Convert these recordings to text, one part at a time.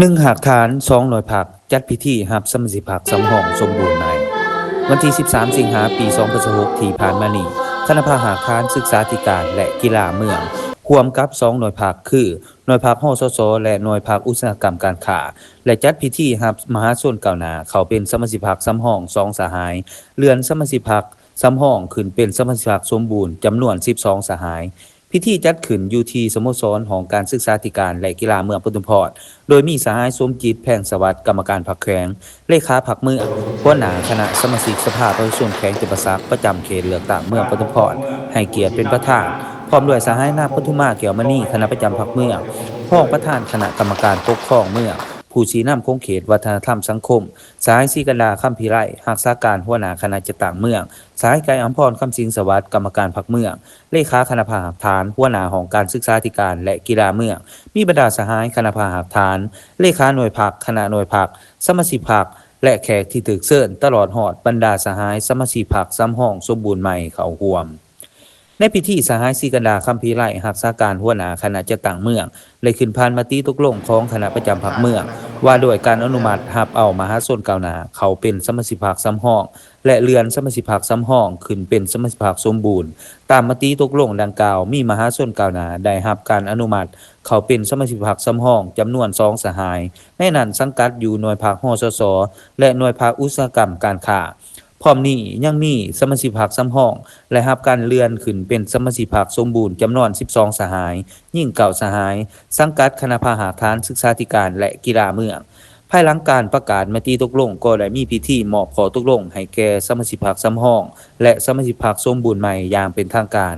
ໜຶ່ງຮາກຖານ ສອງໜ່ວຍພັກ ຈັດພິທີຮັບສະມາຊິກພັກສຳຮອງສົມບູນໃໝ່. ວັນທີສິບສາມ ສິງຫາ ປີສອງພັນຊາວຫົກ ທີ່ຜ່ານມານີ້, ຄະນະພັກຮາກຖານສຶກສາທິການ ແລະ ກິລາເມືອງ ຮ່ວມກັບສອງໜ່ວຍພັກ ຄື ໜ່ວຍພັກ ຫສສ ແລະ ໜ່ວຍພັກອຸດສາຫະກຳການຄ້າ ແລະ ຈັດພິທີຮັບມະຫາຊົນກ້າວໜ້າເຂົ້າເປັນສະມາຊິກພັກສຳຮອງສອງສະຫາຍ, ເລື່ອນສະມາຊິກພັກສຳຮອງຂຶ້ນເປັນສະມາຊິກພັກສົມບູນຈຳນວນສິບສອງສະຫາຍ. ພິທີຈັດຂຶ້ນຢູ່ທີ່ສະໂມສອນຫ້ອງການສຶກສາທິການ ແລະ ກິລາເມືອງປະທຸມພອນ, ໂດຍມີສະຫາຍ ສົມຈິດ ແພງສະຫວັດ ກຳມະການພັກແຂວງ, ເລຂາພັກເມືອງ, ຫົວໜ້າຄະນະສະມາຊິກສະພາປະຊາຊົນແຂວງຈຳປາສັກ ປະຈຳເຂດເລືອກຕັ້ງເມືອງປະທຸມພອນ ໃຫ້ກຽດເປັນປະທານ, ພ້ອມດ້ວຍສະຫາຍ ນາງ ປະທຸມາ ແກ້ວມະນີ ຄະນະປະຈຳພັກເມືອງ, ຮອງປະທານຄະນະກຳມະການປົກຄອງເມືອງ, ຜູ້ຊີ້ນຳຂົງເຂດວັດທະນະທຳສັງຄົມ, ສະຫາຍ ສີກັນດາ ຄຳພິໄລ ຮັກສາການຫົວໜ້າຄະນະຈັດຕັ້ງເມືອງ, ສະຫາຍ ໄກອຳພອນ ຄຳສິງສະຫວັດ ກຳມະການພັກເມືອງ, ເລຂາຄະນະພັກຮາກຖານ, ຫົວໜ້າຫ້ອງການສຶກສາທິການ ແລະ ກິລາເມືອງ, ມີບັນດາສະຫາຍຄະນະພັກຮາກຖານ, ເລຂາໜ່ວຍພັກ, ຄະນະໜ່ວຍພັກ, ສະມາຊິກພັກ ແລະ ແຂກທີ່ຖືກເຊີນ, ຕະຫຼອດຮອດບັນດາສະຫາຍສະມາຊິກພັກສຳຮອງສົມບູນໃໝ່ເຂົ້າຮ່ວມ. ໃນພິທີ, ສະຫາຍ ສີກັນດາ ຄຳພິໄລ ຮັກສາການຫົວໜ້າຄະນະຈັດຕັ້ງເມືອງ ໄດ້ຂຶ້ນຜ່ານມະຕິຕົກລົງຂອງຄະນະປະຈຳພັກເມືອງ ວ່າດ້ວຍການອະນຸມັດຮັບເອົາມະຫາຊົນກ້າວໜ້າເຂົ້າເປັນສະມາຊິກພັກສຳຮອງ ແລະ ເລື່ອນສະມາຊິກພັກສຳຮອງຂຶ້ນເປັນສະມາຊິກພັກສົມບູນ. ຕາມມະຕິຕົກລົງດັ່ງກ່າວ, ມີມະຫາຊົນກ້າວໜ້າໄດ້ຮັບການອະນຸມັດເຂົ້າເປັນສະມາຊິກພັກສຳຮອງຈຳນວນສອງສະຫາຍ, ໃນນັ້ນສັງກັດຢູ່ໜ່ວຍພັກ ຫສສ ແລະ ໜ່ວຍພັກອຸດສາຫະກຳການຄ້າ. ພ້ອມນີ້ຍັງມີສະມາຊິກພັກສຳຮອງ ແລະ ຮັບການເລື່ອນຂຶ້ນເປັນສະມາຊິກພັກສົມບູນຈຳນວນສິບສອງສະຫາຍ, ຍິງເກົ້າສະຫາຍ, ສັງກັດຄະນະພັກຮາກຖານສຶກສາທິການ ແລະ ກິລາເມືອງ. ພາຍຫຼັງການປະກາດມະຕິຕົກລົງ, ກໍໄດ້ມີພິທີມອບຂໍ້ຕົກລົງໃຫ້ແກ່ສະມາຊິກພັກສຳຮອງ ແລະ ສະມາຊິກພັກສົມບູນໃໝ່ຢ່າງເປັນທາງການ.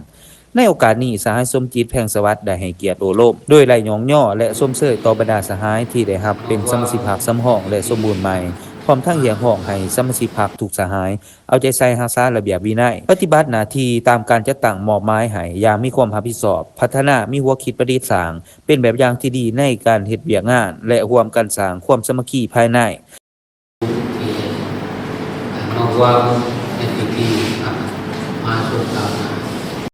ໃນໂອກາດນີ້, ສະຫາຍ ສົມຈິດ ແພງສະຫວັດ ໄດ້ໃຫ້ກຽດໂອ້ລົມ ໂດຍໄດ້ຍ້ອງຍໍ ແລະ ຊົມເຊີຍຕໍ່ບັນດາສະຫາຍທີ່ໄດ້ຮັບເປັນສະມາຊິກພັກສຳຮອງ ແລະ ສົມບູນໃໝ່, ພ້ອມທັງຮຽກຮ້ອງໃຫ້ສະມາຊິກພັກທຸກສະຫາຍ ເອົາໃຈໃສ່ຮັກສາລະບຽບວິໄນ, ປະຕິບັດໜ້າທີ່ຕາມການຈັດຕັ້ງມອບໝາຍໃຫ້ຢ່າງມີຄວາມຮັບຜິດຊອບ, ພັດທະນາ, ມີຫົວຄິດປະດິດສ້າງ, ເປັນແບບຢ່າງທີ່ດີໃນການເຮັດວຽກງານ ແລະ ຮ່ວມກັນສ້າງຄວາມສາມັກຄີພາຍໃນ. ທີ່ມາຮ່ວມໃນພິທີຮັບມະຫາຊົນກ້າວ